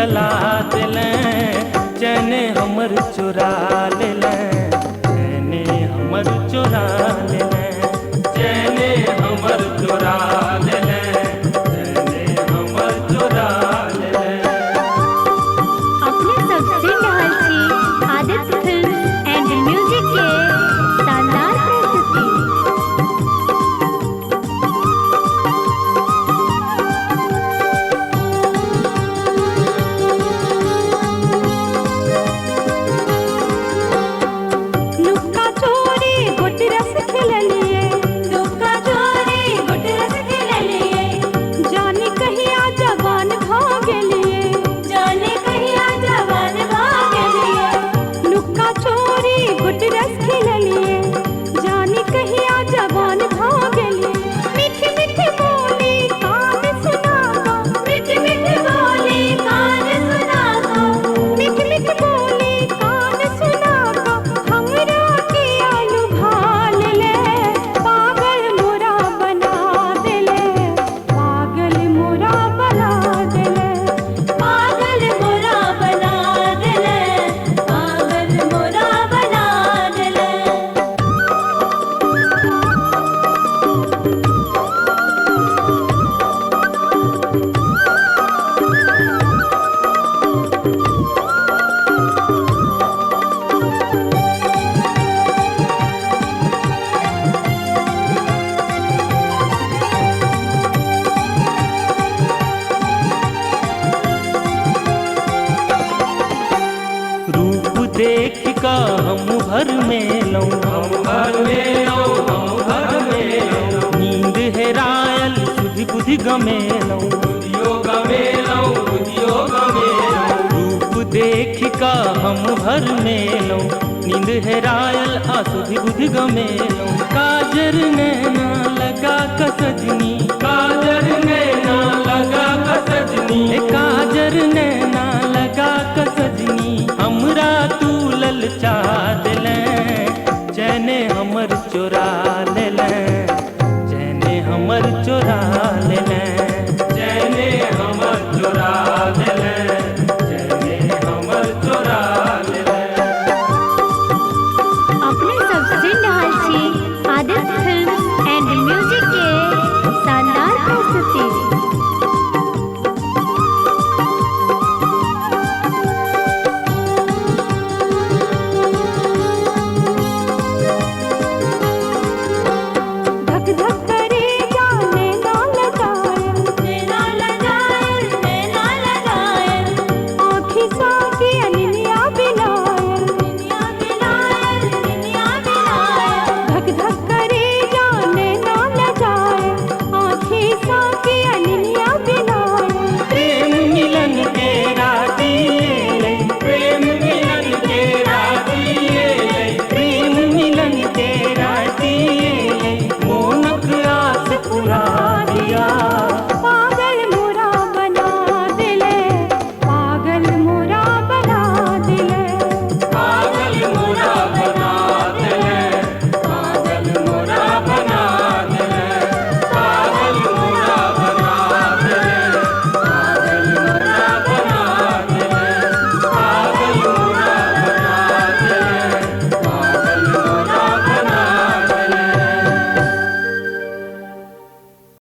चला देले, चैने हमर चुरा लेले, चैने हमर चुरा लेले, चैने हमर चुरा लेले, चैने हमर चुरा लेले। अपने सब सुन रहल छी आदित्य फिल्म एंड म्यूजिक के शानदार प्रस्तुति। नुक्का चोरी गोट रस खेललिए, नुक्का चोरी गोट रस खेललिए, जाने कहिया जवान भ गेलिए, जाने कहिया जवान भ गेलिए। नुक्का चोरी गोट रस खेललिए, जाने कहिया जवान भ गेलिए। मीठ मीठ बोली कान सुनाता, मीठ मीठ बोली कान सुनाता, मीठ मीठ बोली कान सुनाता, हमरा के आलू भाल ले, पागल मोरा बना देले, पागल मोरा बना देले, पागल मोरा बना देले, पागल मोरा बना देले। रूप देख का हम भर मेलौं, हम भर मेलौं, हम भर मेलौं, नींद हेरायल सुधि बुधि गमेलौं, बुधियो गमेलौं, बुधियो गमेलौं। रूप देख का हम भर मेलौं, नींद हेरायल आ सुधि बुधि गमेलौं। काजर नैना लगा क सजनी, काजर नैना लगा क सजनी, काजर नैना